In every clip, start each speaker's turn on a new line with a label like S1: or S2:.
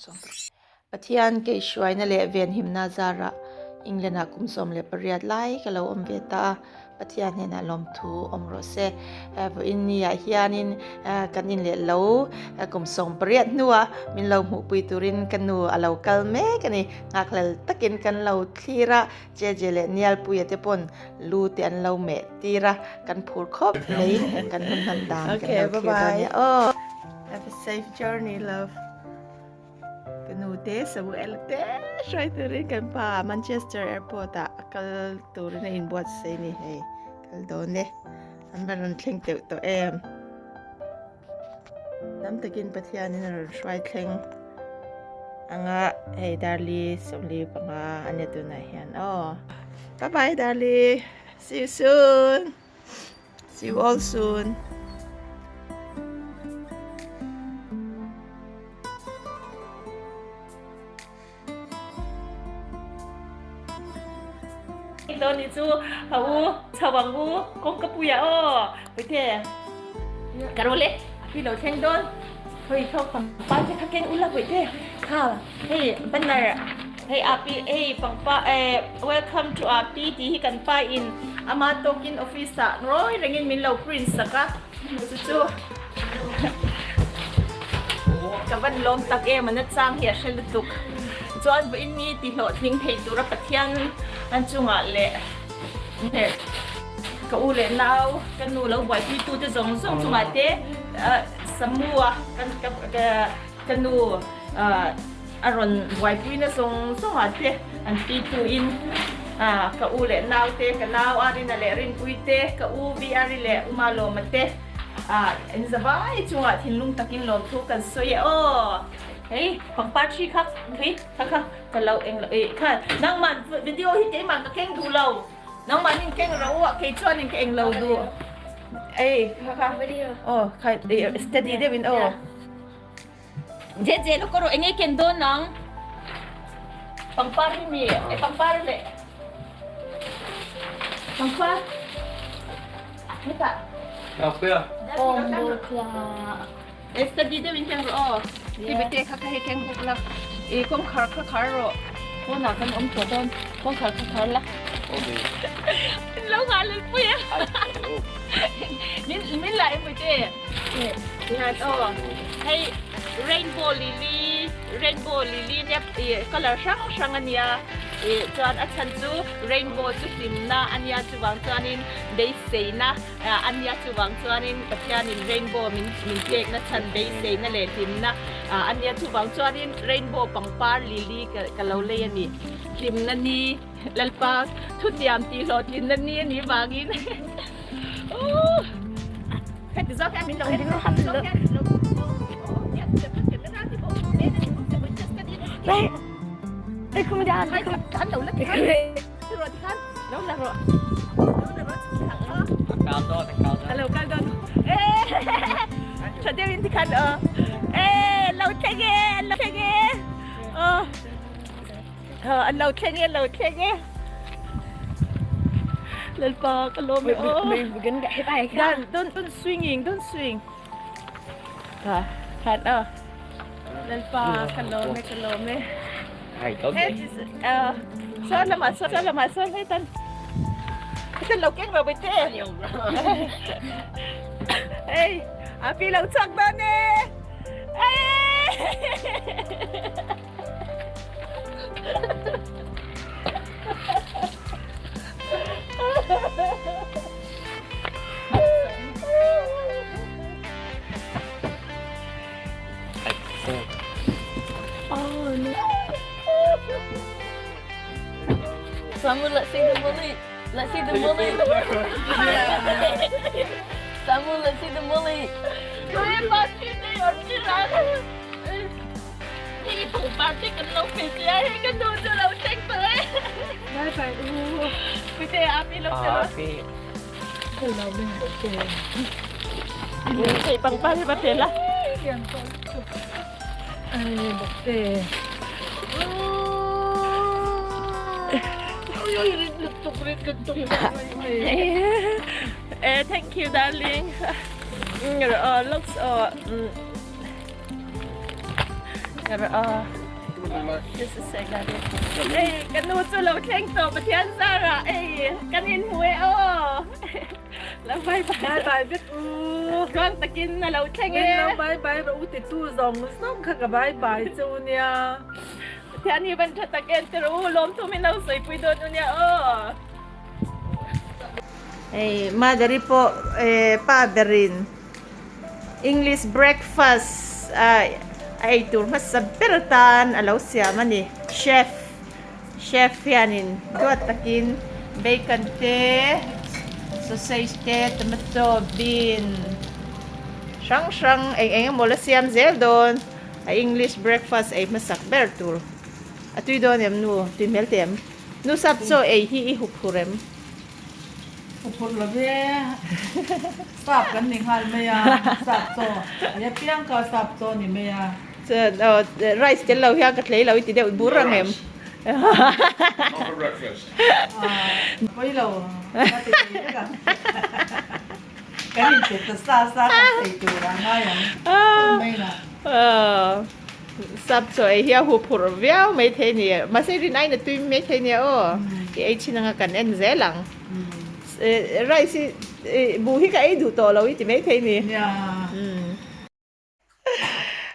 S1: Sawmparuk. Pathian keihhruaina leh venhimna zarah England-ah kum 18 lai ka lo awm ve ta a, Pathian hnenah lawmthu awm rawh se. Vawiin niah hianin kan in leh lo kum 18 hnuah min lo hmuhpui turin ka nu a lo kal mek a ni. Nghakhlel takin kan lo thlir a, Jeje leh Nialpuia te pawn lu te an lo meh tir a, kan phur khawp mai kan hun hman dan kan lo thlir dawn nia aw. Have a safe journey love. Ka nu te Samuel te hruai turin kan pa Manchester airport ah a kal turin a inbuatsaih a ni hei kal dawn e an va rawn thleng teuh tawh em tam takin Pathianin a rawn hruai thleng anga hei Darli 45 a nia tunah hian aw bye bye Darli see you soon. See you all soon. Tony chu ha u chawang u kawng ka puia aw puite karole api lo thleng dawn hoi thok pangpar te kha keng ula puite kha hei banner Hei api hei pangpa eh welcome to api tih hi kan pa in ama tawkin office ah ngawi rengin min lo print sak a chu chu ka van lawm tak em a nachang hi a hre lutuk chuan vawiin mi ti hlawhtling thei tura Pathian an chungah leh ka u leh nau ka nu lo buaipui tu te zawng zawng chungah te Samu a kan ka nu ah. A rawn buaipuina zawng zawngah te an pitu in ka u leh nau te, ka nau Arina leh Rinpui te, ka u Viari leh Uma Lawma te in zavai chungah thinlung takin lawmthu kan sawi e aw. Hei pangpar thi kha thui kha kha ka lo eng lo ih kha nangmah video hi keimah ka keng duh lo nangmah nin keng ro a kei chuanin ka eng lo duh ei kha kha aw kha steady deuhin aw. Je je lo kawr enge ken dawn ang pangpar hi mi e pangpar le pangpar heta e study deuh in keng rawh aw ti bete kha kha hei keng bawk la i kawngkhar kha khar rawh pawnah kan awm tawh dawn kawngkhar kha khar la lo nghah lelpui a min min la em te. Tihian aw hei rainbow lily rainbow lily nia ih colour hrang hrang a nia ih chuan a chhan chu rainbow chu hlimna a nia chuvang chuanin beiseina ah a nia chuvang chuanin Pathianin rainbow min min pekna chhan beiseina leh hlimna ah a nia chuvang chuanin rainbow pangpar lily ka ka lo lei a ni hlimna ni Lalpa thutiam tih hlawhtlinna ni a nih vangin Ooh heti zawk hian min lo en heti zawk hian min lo An lo thleng e, an lo thleng e. Lalpa ka lawm e aw. Dan, don't, don't swinging, don't swing. Ha, han aw. Lalpa ka lawm e, ka lawm e. He, sawn lamah sawn, sawn lamah sawn hei tan. Hetan lo keng lo bete. Hei, a pi lo chhuak dawn e. Hey!
S2: Samu, let's see the mullet. Let's see the mullet. Samu, let's see the mullet.
S1: Hei pangpar te kan lo pe che a, hei ka nu chu lo thleng tawh e. Bye bye u. Puite api lo che rawh.
S3: Api.
S1: Hello min lo che. Hei pangpar hi va pe la.
S4: Ai bawkte.
S1: Eh thank you darling. Looks uh. Ei ka nu chu lo thleng tawh Pathian zara ei kan inhmu e aw lo bye bye
S3: bye bye vek u
S1: tluang takin a lo thleng e
S3: min lo bye bye rawh u titu zawng zawng kha ka bye bye che u nia
S1: Pathian hi van tha tak em ti rawh u lawmthu min lo sawipui dawn u nia aw. Hei Mother-i pawh pa berin English breakfast a ei tur hmasa ber atan a lo siam a ni. Chef chef hianin duat takin bacon te sausage te tomato bean hrang hrang eng eng emaw la siam zel dawn a English breakfast ei hmasak ber tur a tui dawn em nu tui hmel teh em nu sap chaw ei hi i hup hur em.
S3: Huphurh lo ve, sap kan ni nghal mai a, sap chaw, a piang ka sap chaw ni mai a.
S1: Chuan aw rice tel lo hian ka thlei lo i ti deuh bur ang em.
S4: Not for breakfast.
S3: Pawi lo, ka ti thei vek ang. Kan inpe ta sa sa kan thei tur a ngai ang tawp mai la.
S1: Sap chaw ei hi a huphurh viau mai thei a ni. Mahse rin aiin a tui mai thei a nia aw. I ei thin anga kan en zel ang. Rice hi buh hi ka ei duh tawh lo i ti mai thei a ni.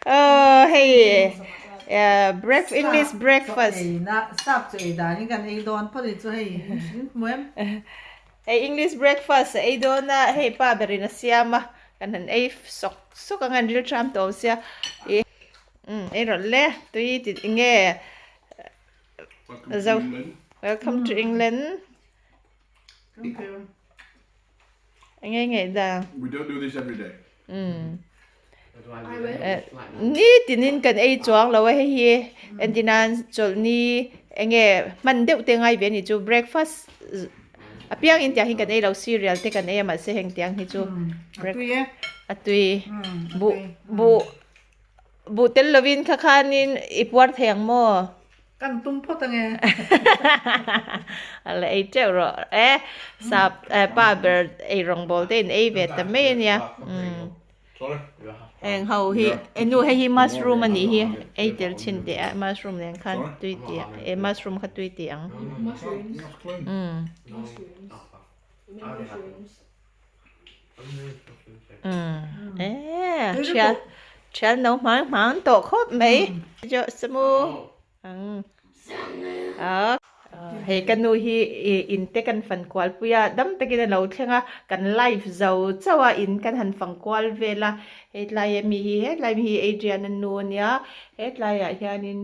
S1: Aw hei English breakfast.
S3: Sap chaw ei danin kan ei dawn phawt a ni chu hei in hmu em?
S1: Hei English breakfast a ei dawn a, hei pa berin a siam a, kan han ei sawk sawk ang a, an rilṭam tawh awm sia. Ih umm ei rawh le, tui ti nge zo Welcome to England. Enge ngeih dan?
S4: We don't do this every day.
S1: Umm ni tinin kan ei chuang lo a hei hi entirnan chawlhni enge hman deuh te ngai ve a ni chu breakfast apiang in tiang hi kan ei lo cereal te kan ei a mahse heng tiang hi chu a tui buh buh buh tel lovin kha khanin i puar thei ang maw.
S3: Kan tum phawt ange.
S1: A la ei teuh rawh e. Sap pa ber ei rawngbawl te in ei ve ta mai ania. Heng ho hi enu hei hi mushroom a nih hi ei tel chhin teh a mushroom nen khan tui tih e mushroom kha tui tih ang. E thial thial no hmang hmang tawh khawp mai. Samu. Hei ka nu hi in te kan fan kual pui a, dam takin a lo thleng a, kan live zo chauh a in kan han fang kual vel a, hetlai ami hi hetlai mi hi Adrian a nu a nia, hetlaiah hianin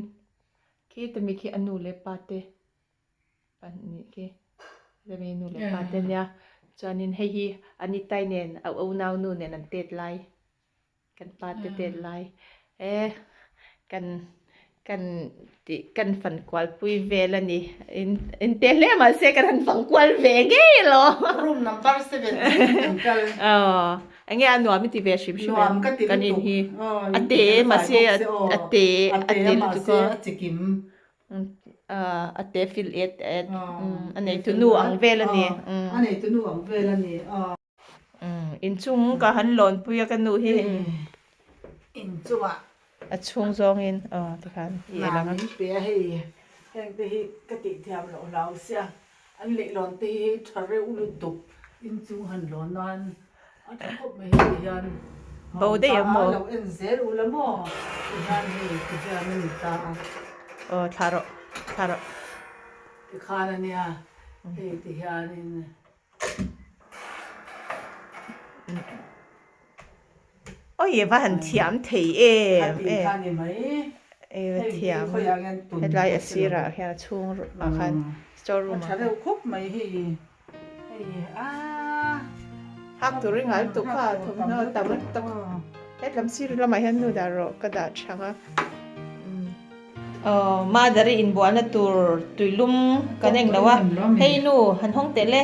S1: khita mi khi a nu leh pa te pahnih khi heta mi nu leh pa te nia, chuanin hei hi Anitai nen a unau nu nen an tet lai. Kan pa te tet lai e kan kan tih kan fan kual pui vel a ni in in te hle mahse kan han fang kual ve ngei lo.
S3: Room number 7 kan kal.
S1: Aw enge a nuam i ti ve hrim hrim em
S3: Nuam ka ti
S1: kan in
S3: lutuk.
S1: hi
S3: Aw
S1: a
S3: in
S1: te
S3: ti fel fai
S1: mahse
S3: bawk se aw
S1: a te
S3: a
S1: a
S3: te
S1: te lutuk
S3: mahse
S1: aw.
S3: a chikim.
S1: A te fil et et
S3: Aw
S1: a neitu nu ang vel a ni.
S3: A neitu nu ang vel a ni aw.
S1: Inchung ka han lawn pui a ka nu hi.
S3: Inchungah.
S1: A chhung zawngin aw tikhan i el ang a.
S3: Hna min pe a hei heng te hi ka tih thiam loh hlau sia an leihlawn te hi tha reuh lutuk inchung han lawn nan a tha khawp mai hei ti hian
S1: Bo daih ang maw?
S3: lo en zel u la maw ti hian hei ti hian a ni ta a.
S1: Aw thla rawh thla rawh.
S3: Tikhan a nia hei ti hianin.
S1: Awi va han thiam thei em em. Ei va thiam hetlai a sirah hian a chhung ah khan store room ah khan. Hak tur i ngai lutuk kha thawmhnaw tam lutuk hetlam sir lamah hian nu dah rawh ka dah thang a. Aw mother i inbualna tur tuilum kan eng lo a, hei nu han hawng teh le,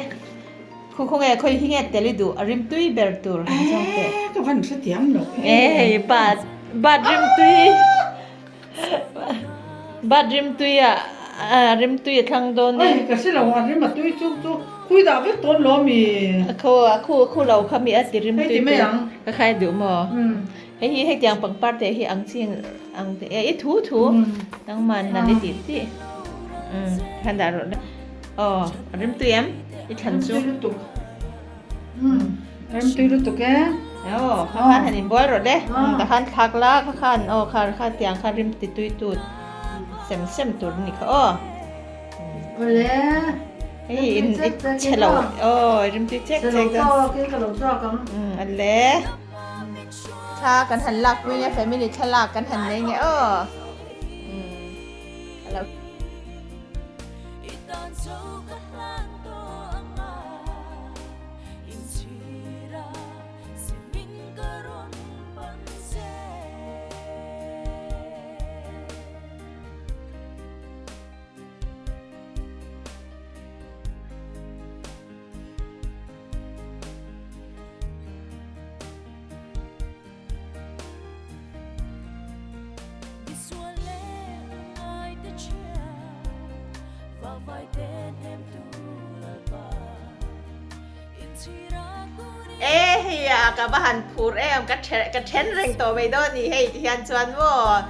S1: khu khaw nge khawi hi nge tel i duh a rim tui ber tur han zawng teh.
S3: Eee ka van hrethiam lo
S1: e. Hei bat bat rim tui bat rim tui a rim tui a thlang dawn e.
S3: Oi ka hre lo a rim a tui chu chu. Khui dah vek tawn lo mi?
S1: A kho a khu khu lo kha mi a ti rim tui tui ka khai duh maw? Hei hi hetiang pangpar te hi ang chi ang te e i thu thu nangman na ni tih tih umm khan dah rawh le aw a rim tui em i thlan chu.
S3: Rim tui lutuk umm rim tui lutuk e.
S1: Aw kha khan han inbual rawh le ta khan thlak la kha khan aw kha kha tiang kha rim ti tui tut sem sem tur a ni kha aw.
S3: Awle.
S1: Hei in i chhe lo aw rim tui chek chek
S3: dawn. Chhe lo tawk in ka lo chhuak ang.
S1: Umm awle. Thla kan han lak pui nge family thlalak kan han nei nge aw. Umm. E hei a ka va han phur em ka ka then reng tawh mai dawn ni hei ti hian chuan maw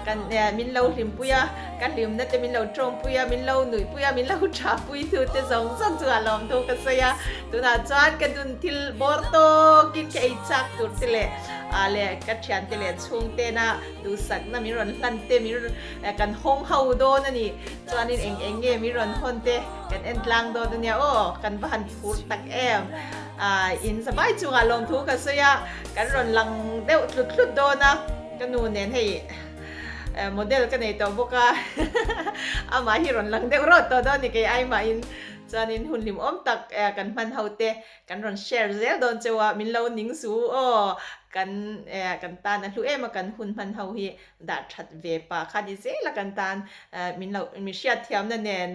S1: kan min lo hlimpui a ka hlimna te min lo tawngpui a min lo nuihpui a min lo thapui tu te zawng zawng chu a lawm thu ka sawi a tunah chuan ka dun thil bawr tawkin ka ei chak tur te leh ah leh ka thiante leh chhungtena duhsakna min rawn hlan te min kan hawng ho dawn a ni chuanin eng eng nge min rawn hawn te kan en tlang dawn a nia aw kan va han phur tak em ah in zavai chungah lawmthu ka sawi a kan rawn lang deuh tlut tlut dawn a ka nu nen hei model ka nei tawh bawk a amah hi rawn lang deuh rawt tawh dawn a ni kei ai mahin chuanin hun hlimawm tak kan hman ho te Kan rawn share zel dawn cheu a, min lo ning su aw, kan kan tan a hlu em a, kan hun hman ho hi dah that ve pa kha ni zel a kan tan min lo mi hriat thiamna nen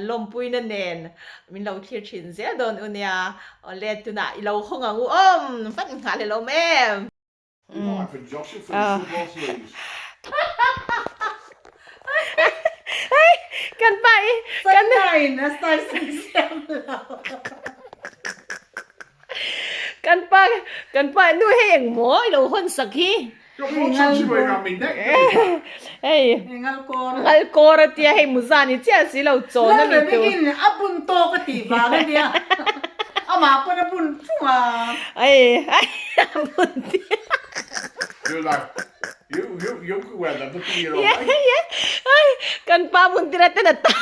S1: lawmpuina nen min lo thlir thin zel dawn u nia, awle tunah i lo hawng ang u awm, vat nghah leh lo awm em. Kan pa i kan kan pa kan pa nu hei eng maw i lo hawn sak hi hei ngal kawr a tia hei muza ni chiah si lo chawn a mi tu
S3: a bun tawk a tih vang a nia amah pawn a bun chung a
S1: ai a bun tir kan pa bun tir a ten a ta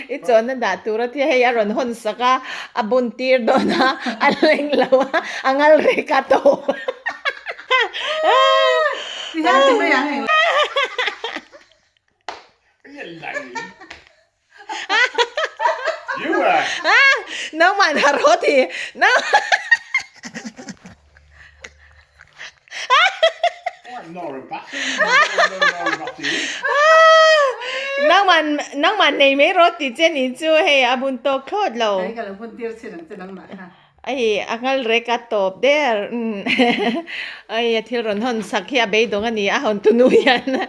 S1: I chawnna dah tur a tia hei a rawn hawn sak a, a bun tir dawn a, a leng lo a, a ngal rek a to. Nangmah na rawt hi. Nangmah nangmah nei mai rawt ti che ni chu hei a bun tawk thlawt lo. Ai a ngal rek a tawp der. Ai a thil rawn hawn sak hi a beidawng a ni a hawn tunu hian.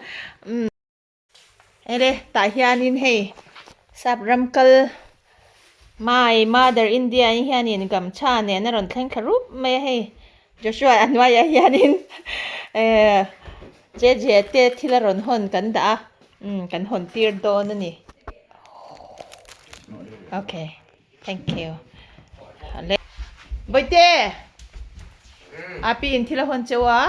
S1: Ere tah hianin hei sap ram kal my mother India in hianin gamchha nen a rawn thleng thla rup mai a hei Joshua a hnuaiah hianin eh J J te thil a rawn hawn kan dah a umm kan hawn tir dawn a ni okay thank you Bawihte Api in thil a hawn cheu a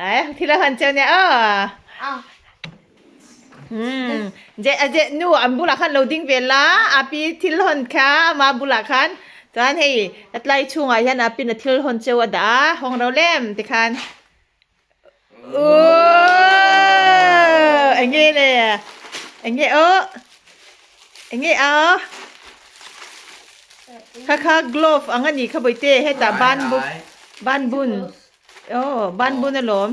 S1: eh thil a hawn cheu nia aw hmm je je nu an bulah khan lo ding ve la api thil hawn kha ama bulah khan chuan hei a tlai chhungah hian api na thil hawn cheu a dah a hawng ro lem tikhan Ooh, enge le? Enge aw? Enge aw? Kha kha glove ang ani kha boite heta ban bu ban bun. Oh, ban bun alawm.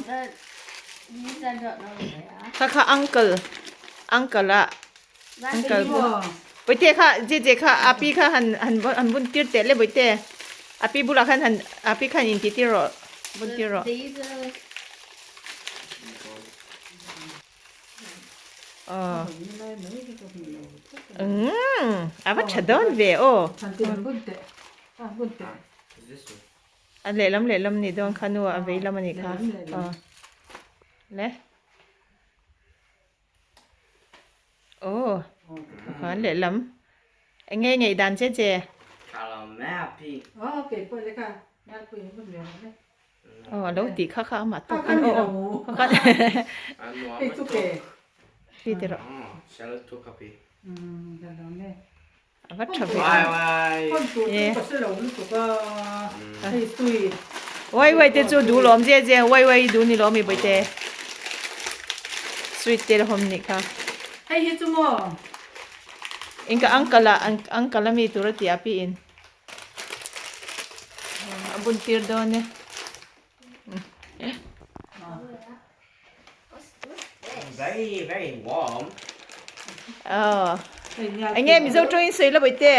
S1: Kha kha uncle uncle a uncle bu Bawihte kha jeje kha api kha han han han bun tir teh le Bawihte api bulah khan han api khan in ti tir rawh bun tir rawh. Aw umm a va tha dawn ve aw. A lehlam lehlam nih dawn kha nu a vei lam a nih kha aw le aw khan lehlam eng nge ngaih dan che che aw a lo tih kha kha amah tawk in aw aw pi ti rawh. A va tha ve a. Wai wai te chu duh lawm zia zia wai wai duh ni lawm i bawihte. Sweet te hawm nih kha.
S3: Hei hi chu maw?
S1: In ka uncle a uncle a mi tur a ti a pi in. A bun tir dawn e.
S5: Very, very warm.
S1: Oh. Enge Mizo tawng in sawi la bawihte.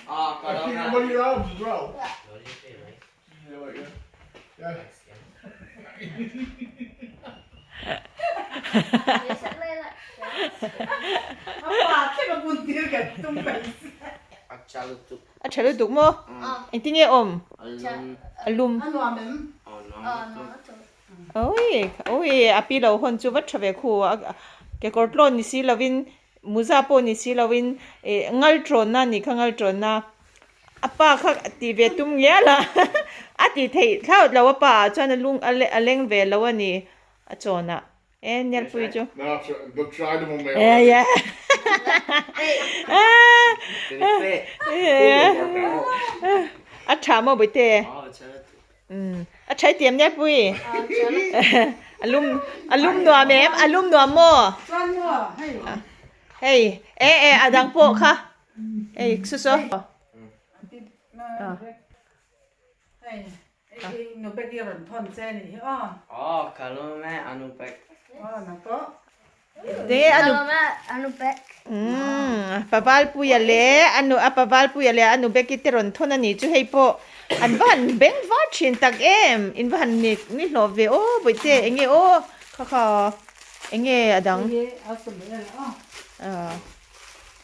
S5: Ah,
S4: I keep them on your arms as well. Yeah, like, yeah.
S1: A tha lutuk maw? Engtin nge awm? A lum. Awi awi a pi lo hawn chu va tha ve khu a kekawr tlawn ni si lovin muza pawh ni si lovin ih ngal tawnna a nih kha ngal tawnna a pa kha tih ve tum ngial a a tih theih thlauh lo a pa ah chuan a lung a leng ve lo a ni a chawnah. E Nelpui chu. A tha maw Bawihte? A tha i tiam Nelpui. A lum a lum nuam em? A lum nuam maw? Hei e e a dang pawh kha. Hei su saw. Pavalpuia leh anu a Pavalpuia leh anu Becky te rawn thawn a nih chu hei pawh an va han beng var thin tak em in va han ni ni hlawh ve aw bawihte eng nge aw kha kha eng nge a dang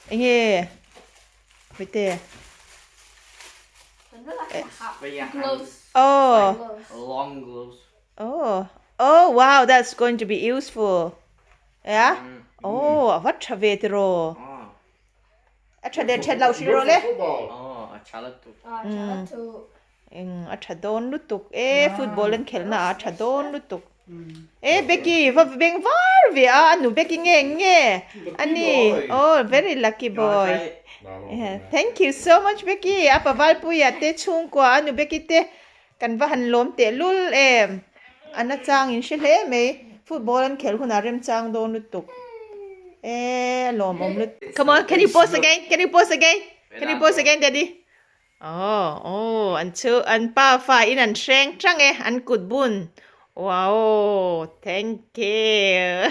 S1: eng nge. Bawihte.
S5: Oh. Long gloves.
S1: Oh. Oh, wow, that's going to be useful. Yeah? Mm. Oh, a va tha ve ti ro.
S5: Oh.
S1: A tha le that lo hri ro le.
S5: Oh, a tha lutuk.
S1: Eng a tha dawn lutuk e, football an khelhna ah a tha dawn lutuk. E Becky va beng var ve a, a nu Becky nge nge a ni. Oh, very lucky boy. Thank you so much Becky. A Pavalpuia te chhungkua a nu Becky te kan va han lawm teh lul em. A na chang in hre hle mai. Football an khelh hunah remchang dawn lutuk. E a lawmawm lutuk. Come on, can you pose again? Can you pose again? Can you pose again, Daddy? Aw aw an chu an pa fa in an hreng tang e an kut bun wow thank you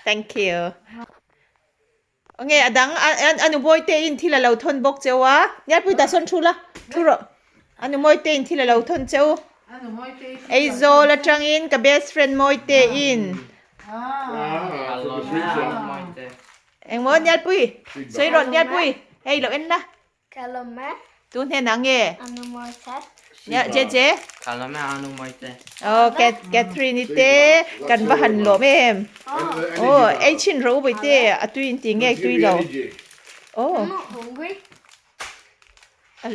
S1: thank you nge a dang a nu mawi te in thil a lo thawn bawk cheu a Nialpui tah sawn thu la thu rawh a nu mawi te in thil a lo thawn cheu Aizawl atangin ka best friend mawi te in Engmaw Nialpui? Sawi rawh Nialpui. Hei lo en la.
S6: Ka lawm e.
S1: Tu hnenah nge?
S6: Anu Mawite.
S1: Nia Jeje.
S5: Ka lawm e Anu Mawite.
S1: Oh Catherine i te kan va han lawm em. Oh ei chhin rawh u Bawihte a tui in ti nge tui lo. Oh.
S6: I'm not hungry.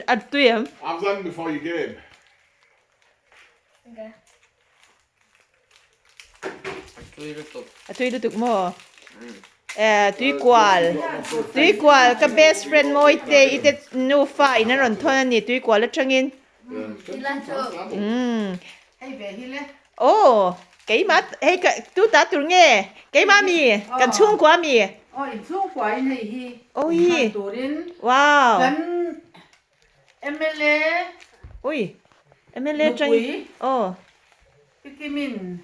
S1: A tui em?
S4: Have them before you game.
S6: Okay.
S1: A tui lutuk maw? Eh, tui kual. Tui kual ka best friend mawi te i te nufa in an rawn thawn a ni tui kual atangin. Mm. Oh, keimah hei ka tu ta tur nge? Keimah mi? Kan chhungkua mi?
S3: Oh, in chhungkua in hei hi.
S1: Oi.
S3: Turin.
S1: Wow.
S3: Kan MLA.
S1: Ui, MLA tang.
S3: Nupui.
S1: Oh.
S3: Pikimin.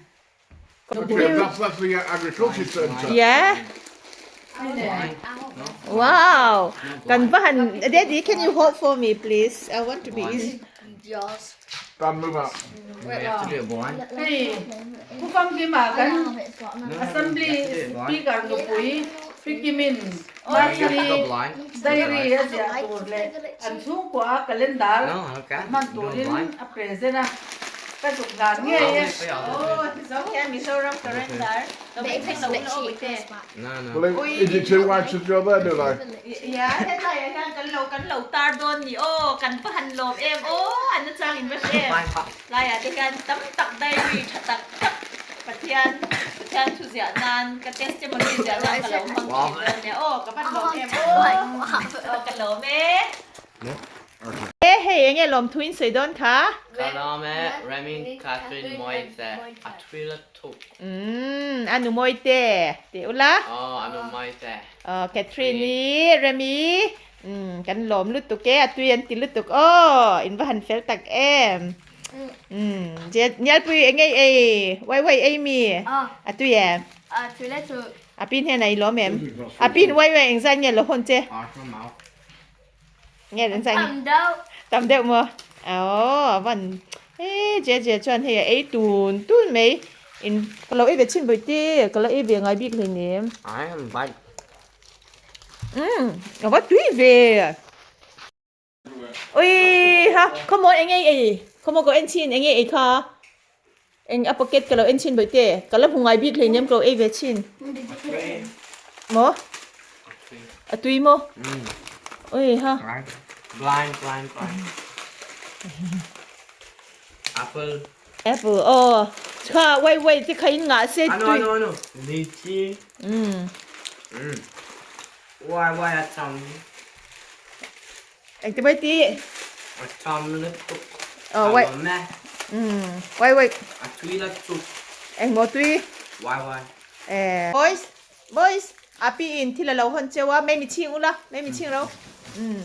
S4: Okay, that's, that's the agriculture centre.
S1: Yeah. Wow. Kan va han Daddy, can you hold for me please? I want to be easy.
S6: Jaws.
S4: Dan, move out.
S5: We have to do it blind.
S3: Hei, Pu Famkima kan Assembly Speaker nupui Fikimin Marjorie
S5: blind.
S3: Diary a ziah tur leh an chhungkua calendar
S5: No, okay.
S3: hman
S5: You go
S3: turin
S5: blind.
S3: a present a, ka zuk dan ngei e.
S1: Oh, okay, Mizoram calendar.
S5: No, no.
S4: Well, is it too wide to go there, do they?
S1: Yeah, hetlai ah hian kan lo kan lo tar dawn ni aw, kan va han lawm em aw, an nachang in va hre em. Laiah te hian tam tak diary tha tak tak Pathian Pathian thu ziah nan ka testimony ziah nan ka lo hmang thin dawn nia aw, ka van lawm em aw, aw ka lawm e. E hei enge lawmthu in sawi dawn kha?
S5: Ka lawm e, Remi Catherine Mawite a thuila thuk.
S1: Umm a nu Mawite tih ula.
S5: Aw a nu Mawite.
S1: Aw Catherine i Remi umm kan lawm lutuk e a tui an ti lutuk aw in va han fel tak em. Umm Nialpui enge ei wai wai ei mi a tui em?
S6: A thuila thuk.
S1: A pi hnenah i lawm em? A pi wai wai engzat nge lo hawn che? Nge an zai
S6: Tam deuh.
S1: Tam deuh maw? Aw van e je je chuan hei a ei tun tun mai in ka lo ei ve chhin bawih te ka lo ei ve ngai bik hlei nem.
S5: I am bite.
S1: Umm a va tui ve. Ui ha khawmaw eng ei ei khawmaw ka en chhin eng ei ei kha eng a pocket ka lo en chhin bawih te ka la hmu ngai bik hlei nem ka lo ei ve chhin. Maw? A tui maw? Ui ha.
S5: Blind, blind, blind. Apple.
S1: Apple, oh. Kha, wait, wait, te kha in ngah se
S5: Ano,
S1: tui.
S5: ano, ano. Lychee.
S1: Mm.
S5: Mm. Why, why a tam?
S1: Eng te mai ti?
S5: A tam lutuk.
S1: Oh, wait. Mm. Wait, wait.
S5: A tui lutuk.
S1: Eng maw tui?
S5: Why, why?
S1: Eh. Boys, boys, api in thil a lo hawn cheu a, mei mi ching ula, mei mi ching ro. Mm.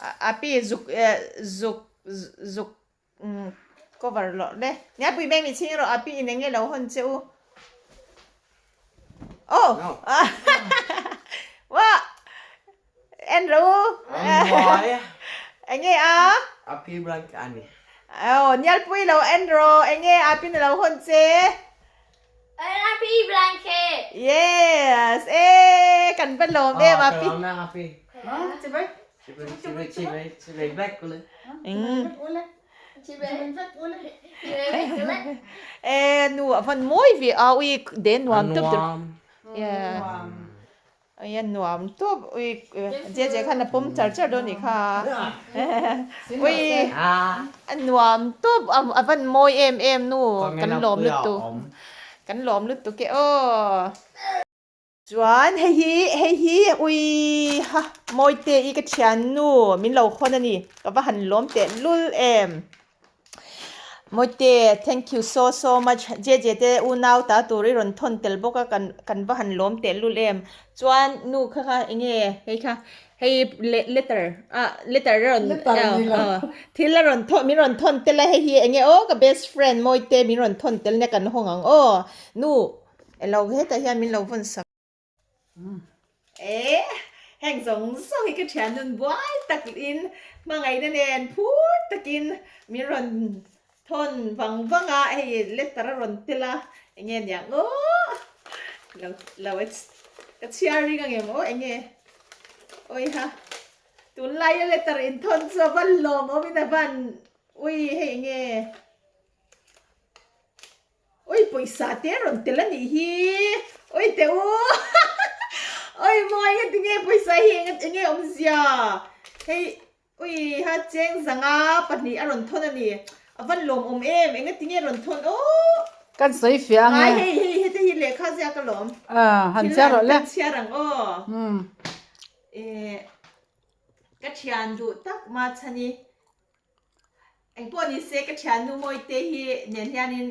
S1: Api zuk zuk zuk cover loh le. Nia pui mei mi ching ro, api in enge lo hawn cheu. Oh.
S5: No.
S1: Wa. En ro.
S5: Why?
S1: Enge a?
S5: Api blank ani.
S1: Oh, nial pui lo en ro, enge api na lo hawn che.
S6: An happy blanket.
S1: Yes! E kan va lawm em a pi.
S5: Happy.
S1: E nu a van mawi ve a ui den nuam tawp tur. Yeah. Ui a nuam tawp ui je je khan a pawm char char dawn nih kha. Ui a nuam tawp a van mawi em em nu kan lawm lutuk. Kan lawm lutuk e aw. Chuan hei hi hei hi ui ha Mawite i ka thiannu min lo hawn a ni ka va han lawm teh lul em. Mawite thank you so so much JJ te unau ta tur i rawn thawn tel bawk a kan kan va han lawm teh lul em. Chuan nu kha kha eng nge hei kha hei letter ah letter a rawn thil a rawn thawn min rawn thawn tel a hei hi eng nge aw ka best friend Mawite min rawn thawn tel nia kan hawng ang aw nu Elo hetah hian min lo vawn sak e, heng zawng zawng hi ka thian nun buai tak in hmangaihna nen phur takin min rawn thawn vang vang a, hei letter a rawn tel a, enge niang aw lo lo ka chhiar ring ang em aw enge awiha tunlaia letter inthawn chu a van lawmawm in a van ui hei enge. Oi pawisa te rawn tel a nih hi oi teh u oi mawi nge tinge pawisa hi eng enge awmzia hei oi ha cheng zanga pahnih a rawn thawn a ni a van lawm awm em enge tinge rawn thawn aw
S3: Kan sawi fiah ang e.
S1: Ai hei hei heti hi lehkha ziak alawm.
S3: Ah han chhiar rawh le.
S1: Kan chhiar ang aw. Eh ka thian duh tak ma chhani. Engpawh ni se ka thiannu Mawite hi nen hianin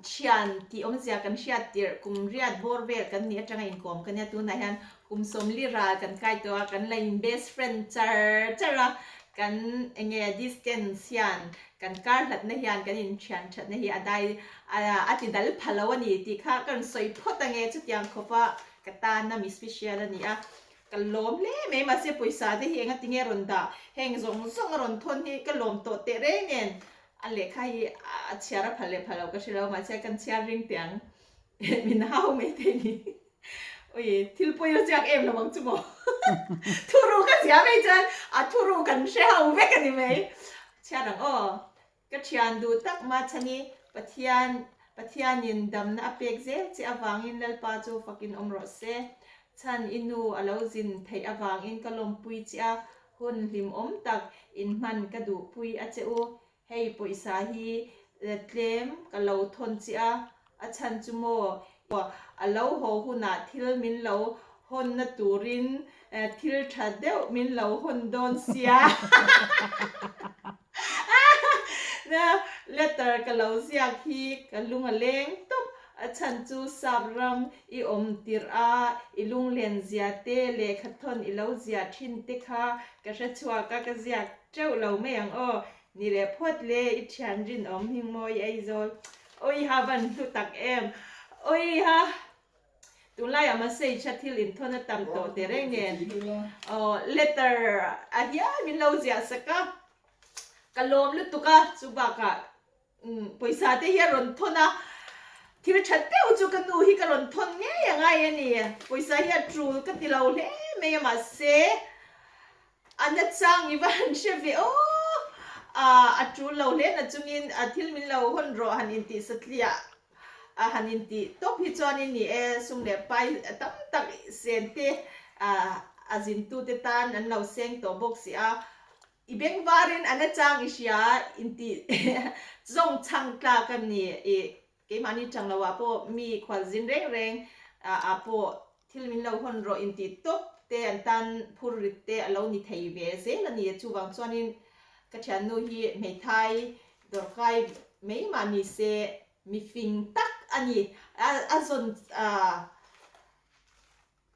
S1: thian tih awmzia kan hriat tirh kum riat bawr vel kan nih atanga inkawm ka nia tunah hian kum sawmli ral kan kai tawh a kan la in best friend char char a. Kan enge distance hian kan kar hlatna hian kan inthian thatna hi a dai a ti dal pha lo a ni tih kha ka rawn sawi phawt ange chutiang khawpa ka tana mi special a ni a. Ka lawm hle mai mahse pawisa te hi enga tinge rawn dah heng zawng zawng a rawn thawn hi ka lawm tawh teh reng nen a lehkha hi a chhiar a phal leh phal lo ka hre lo mahse kan chhiar ring teh ang min hau mai thei ni ui thil pawi a ziak em lo ang chu maw thuru ka zia mai chuan a thuru kan hre ho vek a ni mai chhiar ang aw Ka thian duh tak Machhani, Pathian, Pathianin damna a pek zel che avangin Lalpa chu fakin awm rawh se. Chhan i nu a lo zin theih avangin ka lawmpui che a, hun hlimawm tak inhman ka duhpui a che u. Hei pawisa hi tlem ka lo thawn che a, a chhan chu maw a lo haw hunah thil min lo hawnna turin thil tha deuh min lo hawn dawn sia. Letter ka lo ziak hi ka lung a leng tawp. A chhan chu sap ram i awm tirh a, i lunglen zia te lehkha thawn i lo ziah thin te kha ka hre chhuak a, ka ziak teuh lo mai ang aw. Ni leh phawt le i thian rinawm Hmingmawi Aizawl. Awiha van hlu tak em. Awiha tunlaiah message a thil inthawn a tam tawh teh reng nen aw letter a hian min lo ziah sak a ka lawm lutuk a chu bakah pawisa te hi a rawn thawn a thil tha deuh chu ka nu hi ka rawn thawn ngei a ngai a ni pawisa hi a tul ka ti lo hle mai a mahse A nachang i va han hre ve aw! A tul lo hle na chungin a thil min lo hawn rawh han intih satliah a han intih tawp hi chuanin ni e, sum leh pai tam tak sen te a zintute tan an lo seng tawh bawk si a, i bengvarin a nachang i hria intih zawng chhang tlak a ni i Keimahni chang lo ah pawh mi khualzin reng reng ah pawh thil min lo hawn rawh intih tawp te an tan phur rit te a lo ni thei ve zel a ni. Chuvang chuanin ka thiannu hi hmeithai dawrkai mai mah ni se mi fing tak a ni. A zawn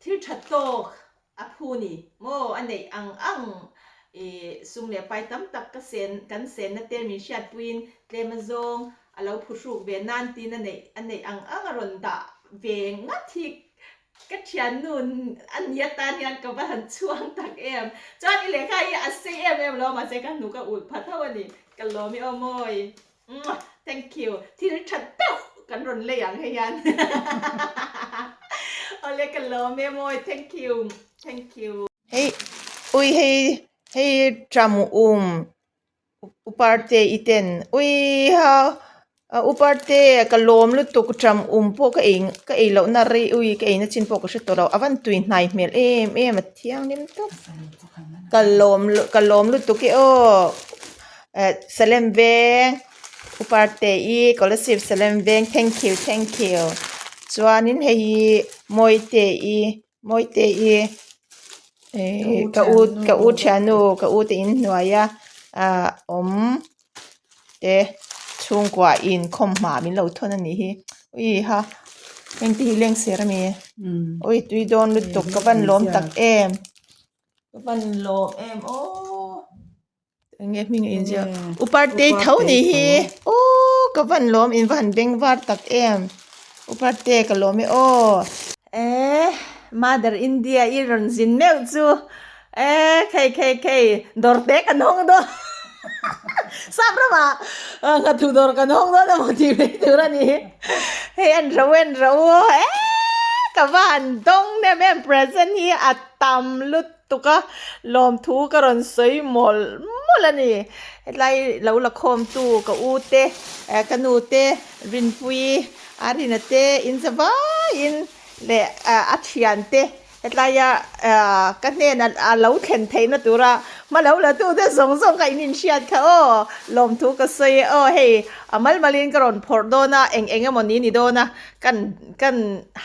S1: Thil tha tawk a phu ni maw a neih ang ang i sum leh pai tam tak ka sen kan senna te min hriatpuiin tlem a zawng a lo phuhruk ve nan tiin a neih a neih ang ang a rawn dah ve ngat hi ka thiannu a ni atan hian ka va han chhuang tak em chuan i lehkha hi a sei em em lo mahse ka hnuk a ulh pha tho a ni ka lawm i aw mawi. Thank you. Thil tha deuh kan rawn lei ang hei hian. Awle ka lawm e mawi. Thank you. Thank you.
S7: Hei ui hei hei tram um uparte i ten ui ha uparte ka lawm lutuk tram um pawh ka ei ka ei loh na rei ui ka ei na chin pawh ka hre tawh lo a van tui hnai hmel em em a thianghlim tawp ka lawm ka lawm lutuk e aw. Salem veng uparte i scholarship Salem veng thank you thank you chuanin hei hi mawite i mawite i ehh ka u ka u thiannu ka u te inhnuai a ah awm te chhungkua inkhawm hma min lo thawn a nih hi ui ha heng te hi leng ser a mi ui tui dawn lutuk ka van lawm tak em ka van lawm em aww. Enge hming a inziak Uparte tho ni hi aw ka van lawm in va han beng var tak em Uparte ka lawm e aw. Eh Mother India i rawn zin meuh chu eh khei khei khei dawr te kan hawng dawn sap ramah nghathu dawr kan hawng dawn emaw tih mai tur a ni hei en ro en ro eh ka va han dawng nem em present hi a tam lut tuk a, lawmthu ka rawn sawi mawlh mawlh a ni. Hetlai lo la khawmtu ka u te, ka nu te, Rinpuii, Arina te in za vaiin leh a thian te hetlaia ka hnena a lo thlen theihna tura hma lo la tu te zawng zawng kha in inhriat kha aw, lawmthu ka sawi e aw hei a mal malin ka rawn phawrh dawn a, eng eng emaw ni ni dawn a, kan kan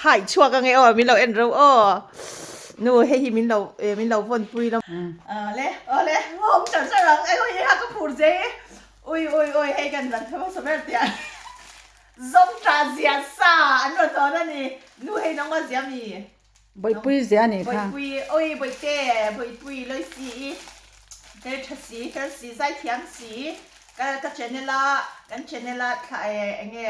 S7: hai chhuak ange aw min lo en reuh aw. Nu hei hi min lo min lo vawn pui lo. Le awle awm char char ang ei ui ha ka phur zei ui ui ui hei kan ran thama sa ber tia zawng ta zia sa an rawn dawn a ni nu hei nangma zia mi
S3: Bawihpui zia ni kha
S7: Bawihpui ui bawihte bawihpui lawisi i. Hmeltha si, fel si, zaithiam si, ka ka channel a kan channel a thla eh eng nge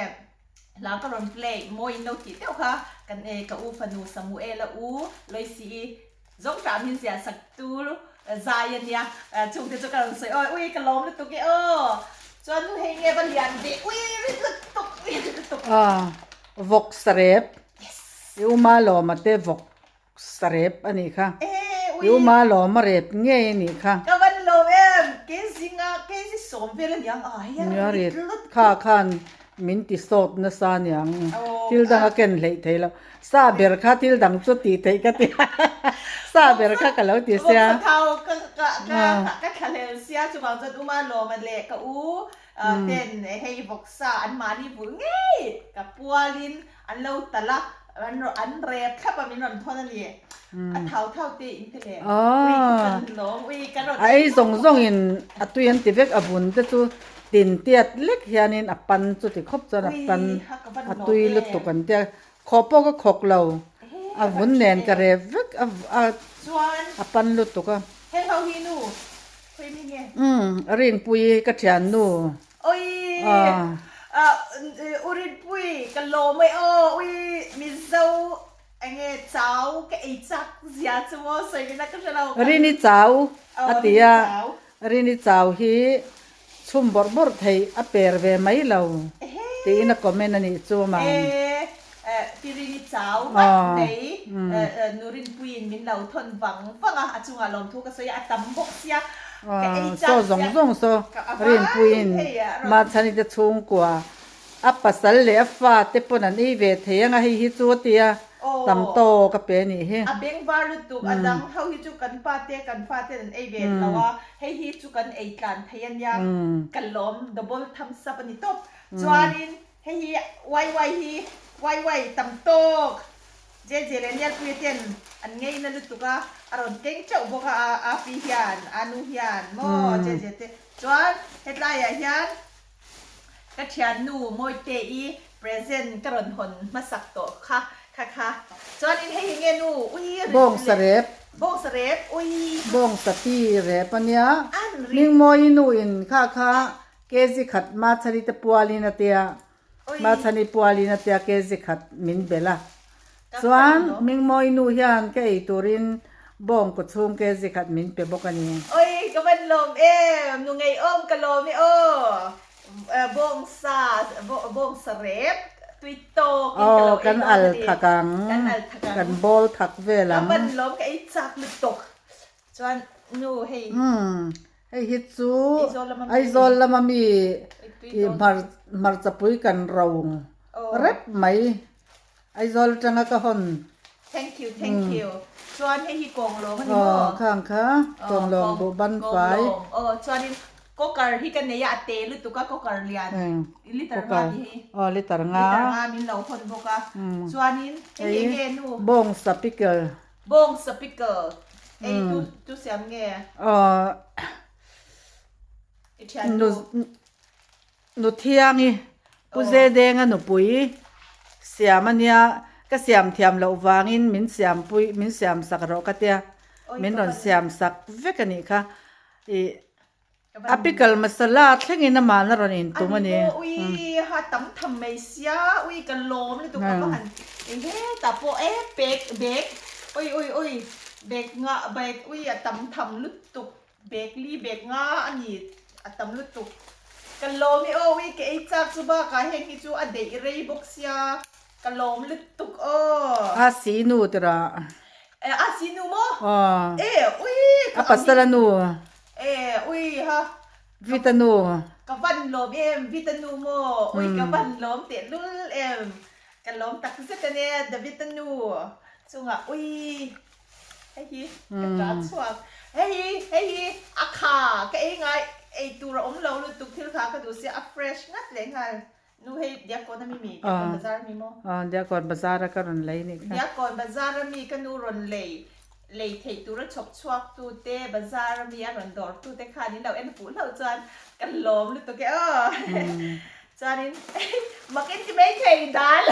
S7: hla ka rawn play mawi in lo tih deuh kha kan eh ka u fanu Samuel a u Loisi i zawng tah min ziah sak tu zai a nia chungte chu ka rawn sawi awi ui ka lawm lutuk e aw chuan nu hei nge va lian ve ui rit lutuk ui rit lutuk.
S3: Ah vawk sarep i uma lawma te vawk Sarep a nih kha. I uma lawm a rep ngei a nih kha.
S7: Ka van lawm em, kei zinga kei zi sawm vel a niang a hei a rit lut
S3: Kha khan min ti sawt nasa a niang. Thil dang a ken hleih thei lo. Sa ber kha thil dang chu tih theih ka ti a. Sa ber kha ka lo ti sia.
S7: Vawksa thau ka ka ka ka thlahlel sia chuvang chuan uma lawm a leh ka u ten hei vawksa an mahni vulh ngei ka pualin An lo talh a, an rawn an rep thlap a min rawn thawn a ni. A thau thau te in te le. Ui ka kan lawm, ui ka rawn
S3: A ei zawng zawng in a tui an ti vek, a vun te chu tin tiat lek hianin a pan chu ti khawp chuan a pan a tui lutuk an tia. Khawh pawh ka khawk lo, a vun nen ka rep vek a a pan lutuk a.
S7: Heng ho hi nu, khawi mi nge?
S3: Umm, Rinpuii ka thiannu.
S7: Oi U Rinpui ka lawm e aw ui Mizo enge chau ka ei chak zia chu maw sawi vin a ka hre lo.
S3: Rini chau a ti a, Rini chau hi chhum bawrh bawrh theih a per ve mai lo tiin a comment a nih chu amah.
S7: E pi Rini chau ngat mai Nu Rinpuiin min lo thawn vang vang a, a chungah lawmthu ka sawi a, a tam bawk sia.
S3: Saw zawng zawng saw Rinpuiin Mahchhani te chhungkua a pasal leh a fa te pawn an ei ve thei anga hei hi chu a tia tam tawk a pe a nih hi.
S7: A bengvar lutuk a dang ho hi chu kan pa te kan fa ten an ei ve lo a, hei hi chu kan ei tlan thei a nia ka lawm double thumbs up a ni tawp. Chuanin hei hi YY hi YY tam tawk. JJ leh Lianpuia ten an ngei na lutuk a, a rawn keng teuh bawk a, a pi hian, a nu hian maw JJ te chuan hetlaiah hian ka thiannu Mawite-i present ka rawn hawn hmasak tawh kha kha kha chuanin hei hi nge nu ui
S3: Bawng sarep.
S7: Bawng sarep ui.
S3: Bawng sati rep a nia. Mingmawi nu in kha kha kg khat Machhari te pualin a tia. Mahchhani pualin a tia kg khat min belh a. Chuan Mingmawi nu hian ka ei turin bawng kaw chhung kg khat min pe bawk a ni.
S7: Oi ka van lawm em, nu ngeiawm ka lawm e aw, bawng sa bawng sa rep tui tawk in ka lo ei dawn a ni.
S3: Kan al thak ang, kan bawl thak vel ang.
S7: Ka van lawm ka ei chak lutuk. Chuan nu hei.
S3: Umm hei hi chu Aizawl lama mi i hmarchapui kan ro rep mai Aizawl atanga ka hawn.
S7: Thank you thank you chuan hei hi kawnglawng a ni maw?
S3: Aw khang kha kawnglawng duh ban fai.
S7: Aw chuanin cooker hi ka nei a a te lutuk a cooker lian liter nga tih hi.
S3: Aw liter nga.
S7: Liter nga min lo hawn bawk a chuanin hei hi enge nu?
S3: Bawngsa pickle.
S7: Bawngsa pickle ei tu tu siam nge?
S3: Aw
S7: I thian nu.
S3: Nu Thiangi Pu Zedenga nupui siam a nia ka siam thiam loh vangin min siam pui min siam sak rawh ka tia min rawn siam sak vek a nih kha ih A pickle masala thlengin amah na rawn intum a ni.
S7: Ani pawh ui ha tam tham mai sia ui ka lawm lutuk ka va han eng hetah pawh e bag bag ui ui ui bag nga bag ui a tam tham lutuk bag li bag nga a ni a tam lutuk ka lawm i aw ui ka ei chak chu bakah heng hi chu a deih rei bawk sia ka lawm lutuk aw.
S3: A si nu tirah.
S7: E a si nu maw?
S3: Aw.
S7: E ui
S3: A pasal a nu.
S7: E ui ha.
S3: Vita nu.
S7: Ka van lawm em Vita nu maw ui ka van lawm teh lul em ka lawm tak zet a nia Davita nu chungah ui hei hi ka tan chhuak hei hi hei hi a kha ka ei ngai ei tur a awm lo lutuk thil kha ka duh sia a fresh ngat leh nghal Nu hei Diakkawn a mi mi Diakkawn bazar a mi maw?
S3: Aw Diakkawn bazar a ka rawn lei nih kha.
S7: Diakkawn bazar a mi ka nu rawn lei lei theih tur a chhawp chhuak tu te bazar a mi a rawn dawr tu te khan in lo en fuh hlauh chuan ka lawm lutuk e aw. Chuanin mak in ti mai thei dal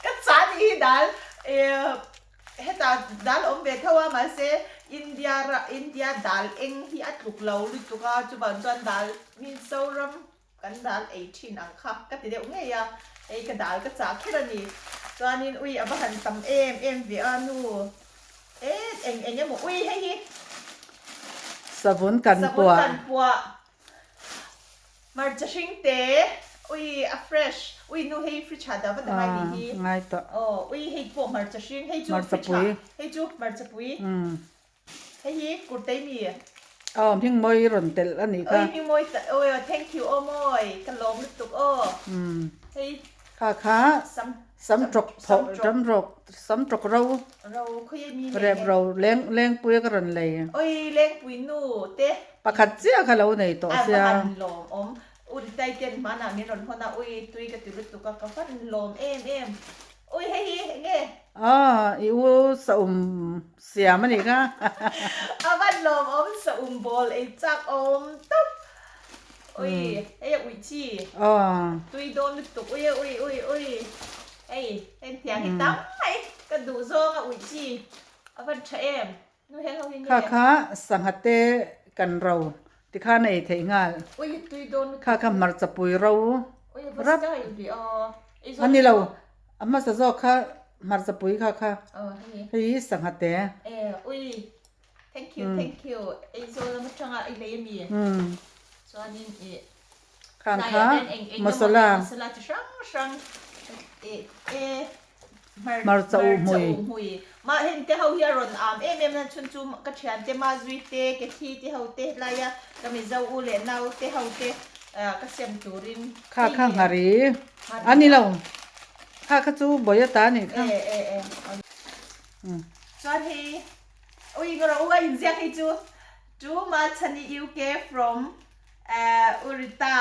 S7: ka chah nih hi dal. Hetah dal awm ve tho a mahse India ra India dal eng hi a tluk lo lutuk a chuvang chuan dal Mizoram kan dal ei thin ang kha ka ti deuh ngei a hei ka dal ka chah kher a ni chuanin ui a va han tam em em ve a nu e eng eng emaw ui hei hi
S3: Savun kan
S7: Savun
S3: puah.
S7: kan puah. Hmarcha hring te, ui a fresh, ui nu hei fridge ah dah vat a ngai tih hi.
S3: Ngai tawh.
S7: Aw, ui hei pawh hmarcha hring, hei chu fridge ah, hei chu hmarcha pui. Hei hi kurtei mi.
S3: Aw, hming mawi rawn telh a nih kha.
S7: Ui hming mawi, ui thank you aw mawi, ka lawm lutuk aw. Hei.
S3: Kha kha sam tawk phawh sam rawk sam tawk ro
S7: ro khawi mi nei
S3: rep ro leng lengpui a ka rawn lei
S7: oi lengpui nu te
S3: pakhat chiah kha lo nei tawh sia
S7: a van lawm awm u ritai ten hmanah min rawn hawn a ui tui ka ti lutuk a ka van lawm em em ui hei hi enge
S3: a i u saum siam a nih kha
S7: a van lawm awm saum bawl ei chak awm tawp Ui, hei a ui chi. Tui dawn lutuk ui a ui ui ui. Hei, heng thiang hi tam mai. Ka duh zawng a ui chi. A van tha em. Nu heng ho hi nge.
S3: Kha kha sangha te kan ro ti khan a ei theih nghal.
S7: Ui, tui dawn lutuk.
S3: Kha kha hmarcha pui ro.
S7: Ui, a va style ve aw.
S3: A ni lo, a hmasa zawk kha hmarcha pui kha kha. Hei hi sangha te.
S7: E, ui. Thank you, thank you. Aizawl lam atanga i lei ami. Chuanin i
S3: Khang kha masala.
S7: Masala chi hrang hrang e e
S3: hmarcha u hmui.
S7: Hmui. Ma hen te ho hi a rawn am em em na chhun chu ka thian te ma zui te ke thi te ho te laia ka mizo u leh nau te ho te ka sem turin.
S3: Kha kha nghari. Ani lo. Kha kha chu bawia ta ni kha.
S7: E e e. Chuan hei Ui ka ro u a inziak hei chu Tu ma chhani UK from U Rita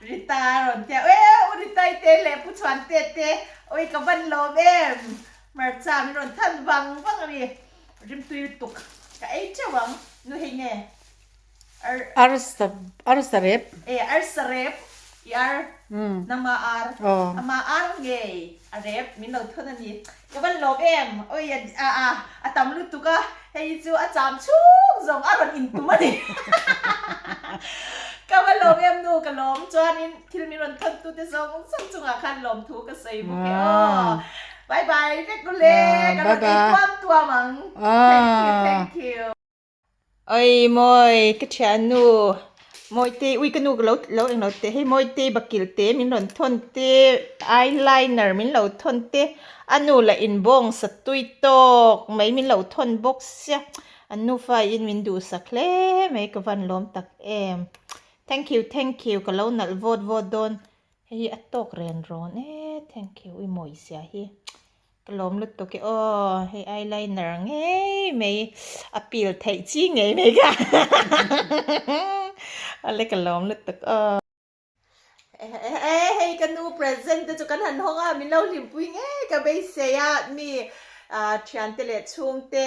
S7: Rita a rawn tia e U Rita i te leh Pu Chhuan te te ui ka van lawm em hmarcha min rawn than vang vang a ni rimtui lutuk ka ei teuh ang nu hei nge Ar
S3: Arsa arsa rep.
S7: E arsa rep i ar nangma ar ama ar ngei a rep min lo thun a ni. Ka van lawm em oi a a a tam lutuk a hei chu a cham chhung zawng a rawn intum a ni. Ka va lawm em nu ka lawm chuanin thil min rawn thawn tute zawng zawng chungah khan lawm thu ka sawi bawk e aw. Bye bye vek ule ka rawn ei tuam tuam ang. Thank you thank you. Oi mawi ka thiannu Mawite ui ka nu ka lo lo englo teh hei Mawite bakil te min rawn thawn te eyeliner min lo thawn te a nu lah in bawng sa tui tawk mai min lo thawn bawk sia an nufa in min duhsak hle mai ka van lawm tak em thank you thank you ka lo nalh vawt vawt dawn hei hi a tawk ren rawn e thank you ui mawi zia hi. Ka lawm lutuk e aw, hei eyeliner ngei mai a pil theih chi ngei mai kha ale ka lawm lutuk aw. Hei ka nu present te chu kan han hawng a, min lo hlimpui ngei ka beisei a mi thiante leh chhungte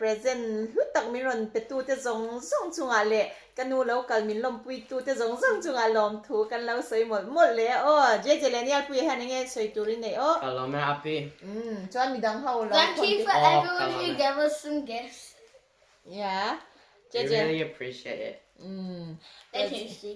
S7: present hlu tak min rawn pe tu te zawng zawng chungah leh Ka nu lo kal min lawmpui tu te zawng zawng chungah lawmthu kan lo sawi mawlh mawlh le aw. JJ leh Nialpuia hian enge sawi turin nei aw.
S5: Ka lawm e Api.
S7: Umm chuan midang ho lo
S6: Thank you for
S5: Oh,
S6: everyone who
S5: kalame.
S6: gave us some gifts.
S7: Yeah.
S5: We
S7: JJ.
S5: really appreciate it.
S7: Umm.
S6: They're tasty.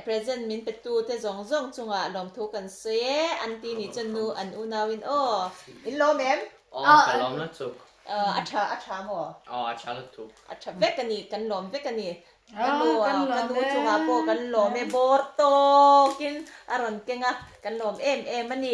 S7: Present min pe tu te zawng zawng chungah lawmthu kan sawi e. Aunty nih chuan nu an unau in aw. In lawm em?
S5: Aw ka lawm lutuk.
S7: A tha a tha maw?
S5: Aw a tha lutuk.
S7: A tha vek a ni, kan lawm vek a ni. Ka nu ka nu chungah pawh kan lawm e, bawr tawkin a rawn keng a, kan lawm em em a ni.